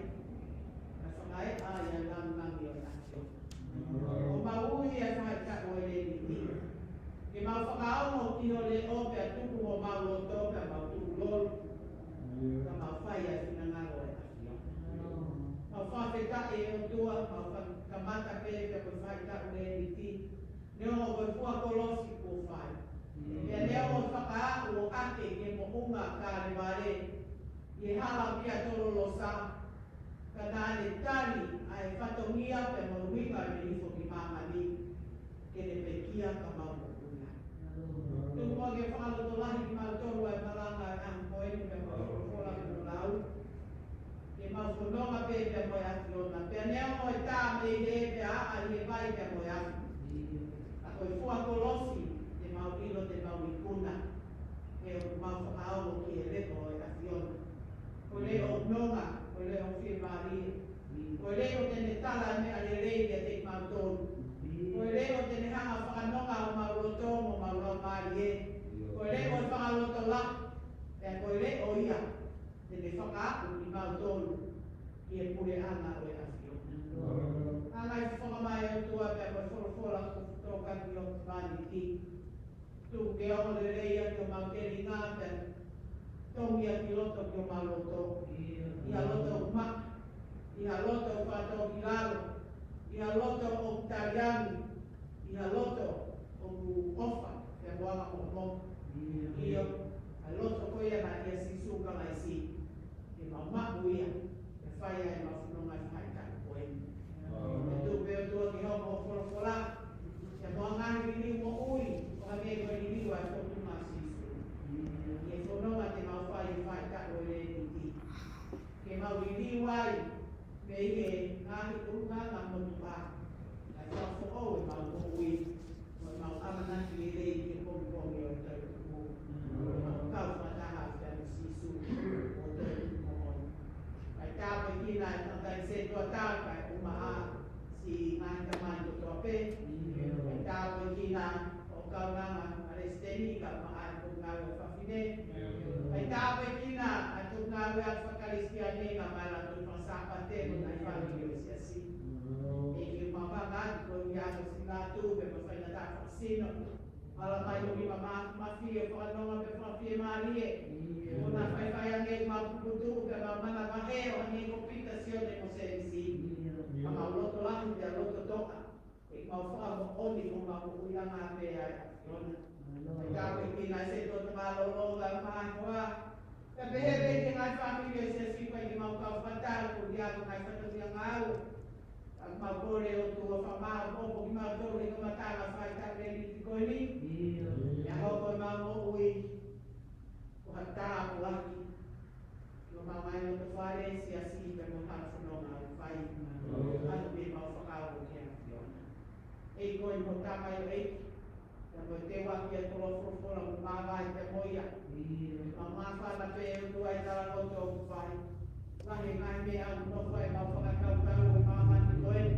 naʻe fakaeʻa ai ʻa e lāngilangi ʻo e ʻAfiona. ʻO mau ui ʻa e faʻahitaʻu ʻo e Leniti ke mau fakaongo ki ho leʻo pea tuku homau loto pea mau tukulolo, ka mau fai ʻa e finangalo ʻo e ʻAfiona. Mau fakafetaʻi ʻe ʻOtua, mau fa-, kamata pē pea ko e faʻahitaʻu ʻo e Leniti, neongo ko e fua kolosi kuo fai. Pea neongo e fakaaʻu ʻo ʻake ki he moʻunga Kalevale ʻi he hala ʻo Pia Tololosa, ka naʻa ne tali ʻa e fatongia pea mo e ʻuhinga ʻene hifo ki māmani, ke ne pekia ka mau moʻui ai. Tuku muʻa ke fakalotolahi kimautolu ʻa e malanga ʻo e ʻaho ko eni pea mo e folofola kuo lau. Ke mau fononga pē pea mo e ʻAfiona. Pea neongo e tā mei hē pea ʻā ʻi he vai pea mo e afi, ka ko e fua kolosi te mau ʻilo te mau ikuna, he ʻoku mau fakaongo ki he leʻo ʻo e ʻAfiona. Ko e leʻo ʻoku nonga, ko e leʻo fiemālie. Ko e leʻo te ne tala e meʻa lelei kiate kimautolu. Ko e leʻo te ne hanga ʻo fakanonga homau loto mo homau laumālie. Ko e leʻo ʻo e fakalotolahi. Pea ko e leʻo ia te ne fakaaʻu kimautolu ki he puleʻanga ʻo e ʻAfiona. Hanga ʻo fofonga mai ʻOtua pea ko e folofola kuo tokanga ki ʻo Kalaisi. Tuku ke ongo lelei ʻa homau telinga pea tongi ʻa ki loto ki homau loto. ʻI ha loto ʻoku maʻa, ʻi ha loto ʻoku fakatōkilalo, ʻi ha loto ʻoku taliangi, ʻi ha loto ʻoku ʻofa pea mo anga moʻomoʻa. ʻIo, ʻa e loto ko ia naʻe ʻia Sīsū Kalaisi. Ke mau maʻu ia, ke fai ai ʻemau fononga ʻi he faʻahitaʻu ko eni. Ke tuku pē ʻOtua ke hoko ho folofola, ke mo e ngaahi liliu moʻui, ʻo hangē ko e liliu ʻa e fōtunga ʻo Sīsū. ʻI he fononga te mau fai ʻi he faʻahitaʻu ʻo e Leniti, ke mau liliu ai mei he ngaahi ʻulungaanga motuʻa, kae fakafoʻou ʻemau moʻui, mo ʻemau ʻamanaki lelei ki he pongipongi ʻo e toetuʻu. Mau kau fakataha ʻa Sīsū ʻo toetuʻu moʻoni. Kae tāpuekina ʻa e tangataʻeiki sētuata, kae ʻumaʻā siʻi ngaahi tamai kotoa pē. Kae tāpuekina ʻa e kaunanga palesiteni, kae ʻumaʻā e potungāue fafine. Kae tāpuekina ʻa e potungāue ʻa e fakakalisitiane, kae ʻumaʻā e Lautohi Fakasāpate mo e ngaahi fāmili ʻo e siasi. ʻEiki, mau hanga atu ko ia ko siʻi lātū pea mo e faingataʻa fakasino. Ala mai ʻo nima mā, māfie, fakanonga pea fakafiemālie. Ko hono faifai ange ʻemau puputuʻu pea mau manavahē ʻo hangē ko Pita, Sione mo Sēmisi. Ka mau loto lahi pea loto toʻa. ʻEiki, mau fakamoʻoni ko homau moʻuiʻanga pē ʻa e ʻAfiona. Kae tāpuekina ʻa e sētuata mālōlō, kae ʻumaʻā e hoa. Kae pehē pē ki he ngaahi fāmili ʻo e siasi, ʻEiki, mau kau fakataha koeʻuhi ko e ngaahi fatongia ngāue. Kae mau kole ʻOtua fakamāʻopoʻopo kimautolu he kamataʻanga ʻo e faʻahitaʻu ʻo e Leniti ko eni. Pea hoko ʻemau moʻui ko ha tāpuaki ki homau ngaahi lotofale, siasi, pea mo e hala fononga ʻoku fai. ʻAlu pē mau fakaongo ki he ʻAfiona. ʻEiki, ko e mo tama ʻo e ʻEiki, pea mo e teuaki ʻa e koloa folofola mo māvae pea mo ia. Mau māfana pē ʻOtua ʻi he talaloto ʻoku fai. Lahi e ngaahi meʻa ʻoku nofo ai ʻemau fakakaukau ʻi māmani ko eni.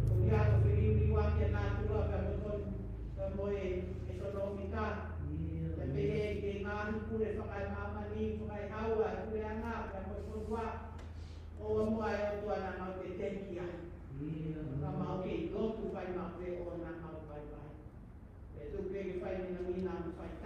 Ko ia ʻoku filiuliuaki ʻa natula pea mo e kon-, pea mo e ʻekonōmika. Pea pehē ki he ngaahi pule fakaemāmani, fakaehaua, puleʻanga, pea mo e fonua. ʻOua muʻa ʻe ʻOtua naʻa mau tetekia. Ka mau kei lotu fai mau pē ʻo naʻa mau vaivai.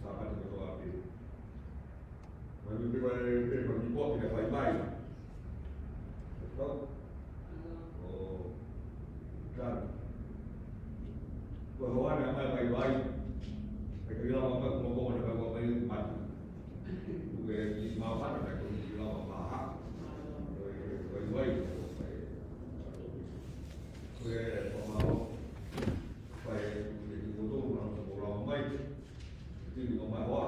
Sāpate kotoa pē. Mai mei pē, mai mei pē, mai mei pē, mai mei pē. Tau? ʻO, tau. Ko e hoa naʻe ʻomai e vaivai. ʻIkai ke lava mai, ko e hoa naʻe ʻomai e mate. Ko e kiʻi māfana, ko e kiʻi lava maha. Ko e, ko e vaivai, ko e, ko e, ko e, ko e, ko e, ko e, ko e, ko e, ko e, Tini o mai hoa.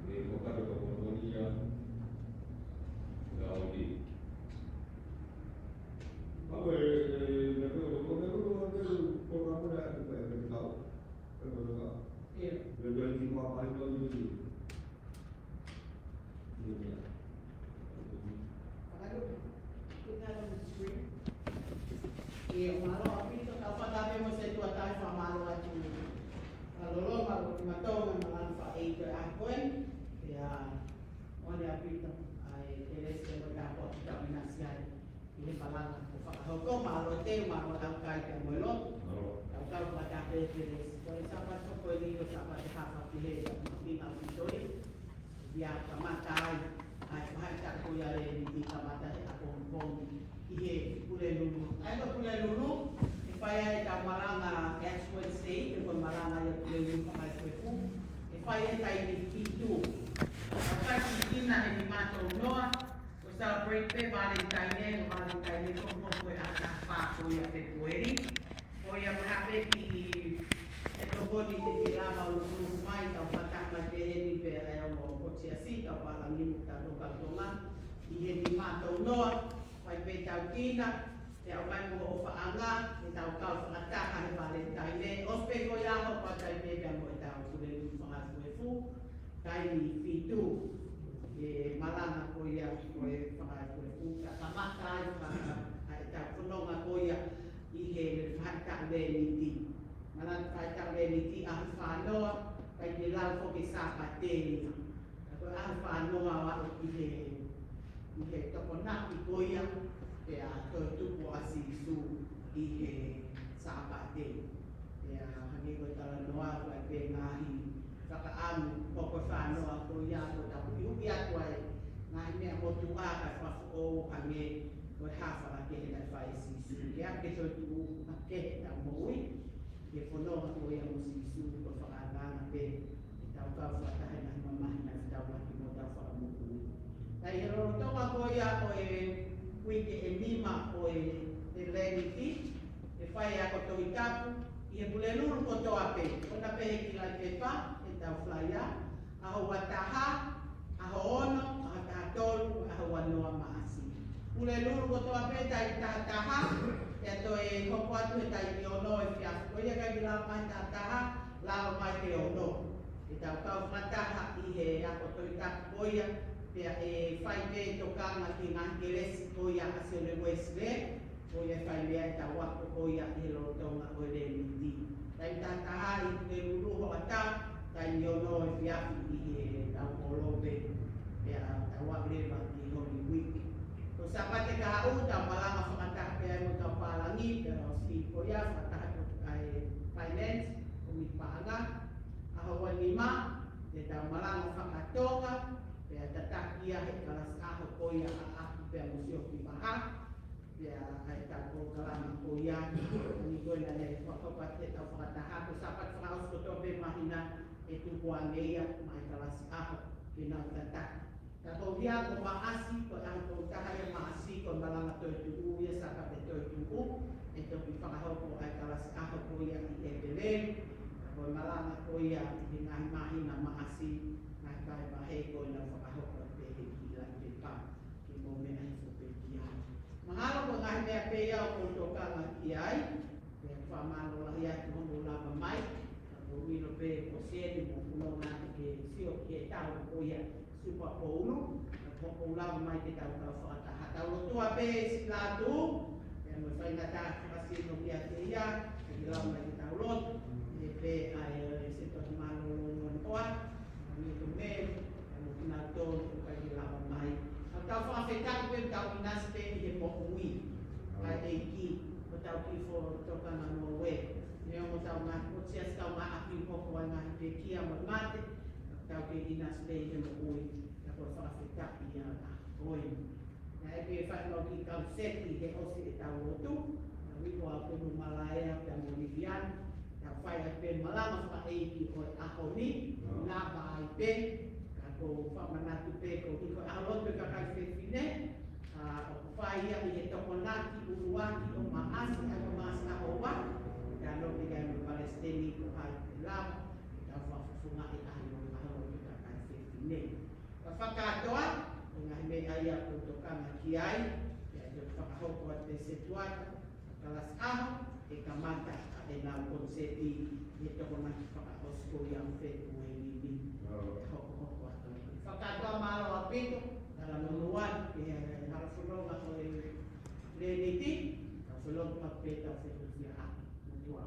E, ko ka ko ko ni ia. Ia o ni. Ka ko e, e, me ko ko ko ko ko ko ka ko na ko ko ko ka. Ko ko ko ka. Ia. Ia, ia, ni ko mai ko ni. Ia, ia. Put that on the screen. Ia, mālō ʻaupito, tau fakatapu mo e Setuata, fakamālō atu. Mālō, mālō ki mautolu, mālō faʻē ko e ako ē. Pea ʻoku ʻaupito ʻa e kelesi mo e tāpuaki ke tau ʻinasi ai ʻi he malanga kuo fakahoko. Mālō ʻEiki, mālō ʻaukai pea mo e lotu. Mālō. Tau kau fakataha pē he kelesi. Ko e Sāpate ko eni ko e Sāpate hafa ki he ʻaho ni ʻaupito ia. Pea kamata ai ʻa e faʻahitaʻu ko ia ʻa e Lēniti, kamata he ʻapongipongi ʻi he Pulelulu. ʻA ia ko Pulelulu, ʻe fai ai ʻetau malanga Ash Wednesday, ʻe ko e malanga ia Pulelulu fakaefuefu. ʻE fai he taimi fitu. Tau fai ki Tina he nima tolu noa, ko e celebrate pē Valentine, ko Valentine ko ko e ʻaho taha fā ko ia Fēpueli. Ko ia mahalo pē ki he tokoni te ke lava ʻo lukuluku mai, tau fakataha mai pē heni pea ʻe au mo Siasi, tau palani mo tau toka tonga. ʻI he nima tolu noa, fai pē ʻetau Tina, pea ʻomai mo hoʻo paʻanga, ʻe tau kau fakataha he Valentine. ʻOsi pē ko ia ʻaho pea tau fai pē pea mo ʻetau Pulelulu fakaefuefu, taimi fitu, ʻe malanga ko ia ko e fakaefuefu, ka kamata ai faka-, ʻa ʻetau fononga ko ia ʻi he faʻahitaʻu Lēniti. Malanga faʻahitaʻu Lēniti ʻaho fā noa, kae ʻikai ke lau foki Sāpate ia. Ka ko e ʻaho fā noa ʻo aʻu ki he, ʻi he Tokonaki ko ia, pea toe tupu ʻa Sīsū ʻi he Sāpate. Pea hangē ko e talanoa, ko e pē ngaahi fakaʻamu, ko e fā noa ko ia, ko e tapu ʻi atu ai ngaahi meʻa motuʻa ka fakafoʻou hangē ko e hā fala ke he naʻe fai ʻe Sīsū. Ke ake toe tuʻu ake ʻetau moʻui, ke fononga ko ia mo Sīsū, ko e fakaangaanga pē ʻetau kau fakataha he ngaahi mamahi naʻa tau ʻaki mo ʻetau fakamoʻui. Ka ʻi he lolotonga ko ia ʻo e uike ʻe nima ʻo e, e Lēniti, ʻe fai ako Tohi Tapu ʻi he Pulelulu kotoa pē. Ko ena pē he kilaʻi pepa, ʻetau flyer, ʻaho ua taha, ʻaho ono, ʻaho taha tolu, ʻaho ua noa Maʻasi. Pulelulu kotoa pē taimi taha taha, pea toe hoko atu he taimi ono efiafi. Ko ia ʻikai ke lava mai taha taha, lava mai ke ono. ʻE tau kau fakataha ʻi he ako Tohi Tapu ko ia, pea ʻe fai pē tokanga ki he ngaahi kelesi ko ia ʻa Sione Uēsilē, ko ia ʻe fai mei ai ʻetau ako ko ia ʻi he lolotonga ʻo e Lēniti. Taimi taha taha ʻi he Pulelulu hoʻatā, taimi ono efiafi ʻi heʻetau kolope, pea tau aʻu leva ki he Holy Week. Ko e Sāpate kahaʻu, tau malanga fakataha pē ai mo ʻetau pālangi, pea ʻosi ko ia fakataha ko e finance, ko e paʻanga, ʻaho ua nima, ʻe tau malanga faka-Tonga, pea tataki ia he kalasi ʻaho ko ia ʻa ʻApi pea mo Siofi Vaha, pea ʻa ʻetau polokalama ko ia, ʻa eni ko ena ʻe fakapapauʻi ʻetau fakataha, ko e Sāpate fakaʻosi kotoa pē māhina ʻe tuku ange ia maʻa e kalasi ʻaho ke nau tataki. Ka ko ia ko Maʻasi, ko e ʻaho tolu taha ia Maʻasi, ko e malanga toetuʻu ia, Sāpate toetuʻu, ʻe toki fakahoko ʻa e kalasi ʻaho ko ia ʻi ʻEpeleli, ka ko e malanga ko ia ʻi he ngaahi māhina Maʻasi, ngaahi vahevahe ko ena fakahoko pē he kilaʻi pepa, ke mou meʻa hifo pē ki ai. Mahalo ko e ngaahi meʻa pē ia ʻoku ou tokanga ki ai, pea fakamālō lahi atu hoʻomou lava mai, ka ʻoku ou ʻilo pē ko Sione mo Kuno ngaahi ke sio ki he tau ko ia Super Bowl, ka ʻoku ou lava mai ke tau kau fakataha. Tau lotua pē Siʻi Lātū, pea mo e faingataʻa fakasino kiate ia, ke lava mai ke tau lotu, ʻe pē ʻa e, ʻe se toki mālōlō noa noa, ʻa e meʻa ko e meʻa, ʻa e meʻa ko ena tō, ʻoku ʻikai ke lava mai. Ka tau fakafetaʻi pē, tau ʻinasi pē ʻi he moʻui ʻa e ʻEiki, ko ʻetau kiʻi foʻi tokanga Nōvē. Neongo ʻetau ngaahi, ko e siasi ʻetau ngaahi ʻapi hoko ai ngaahi pekia mo e mate, ka tau kei ʻinasi pē ʻi he moʻui, ka ko e fakafetaʻi ia ʻa ko ē. Naʻe pē fai mau kiʻi kau seti he ʻosi ʻetau lotu, naʻe ui ko au ko Numa Laea pea mo Liliana, tau fai ai pē malanga fakaʻeiki ʻo e ʻaho ni, lava ai pē, ka ʻoku ou fakamanatu pē ko e ʻaho lotu ʻa e kakai fefine, ʻa, ʻoku fai ia ʻi he Tokonaki ʻuluaki ʻo Maʻasi, ʻa ia ko Maʻasi ʻaho ua, ka ʻoku ou pehē mo e palesiteni ko hai te lava, ke tau fakafofongaʻi ʻa e ʻaho lotu ʻa e kakai fefine. Ka fakakātoa, ko e ngaahi meʻa ia ʻoku ou tokanga ki ai, ʻe ʻi ai ke fakahoko atu e setuata, kalasi ʻaho, ʻe kamata ʻa ʻenau koniseti, ʻi he Tokonaki fakaʻosi ko ia ʻo Fēpueli ni. ʻE hokohoko atu. Fakakātoa mālō ʻaupito, talamonū atu ki he halafononga ʻo e Lēniti, ka fononga pē tau fetufia ʻa, mo tuā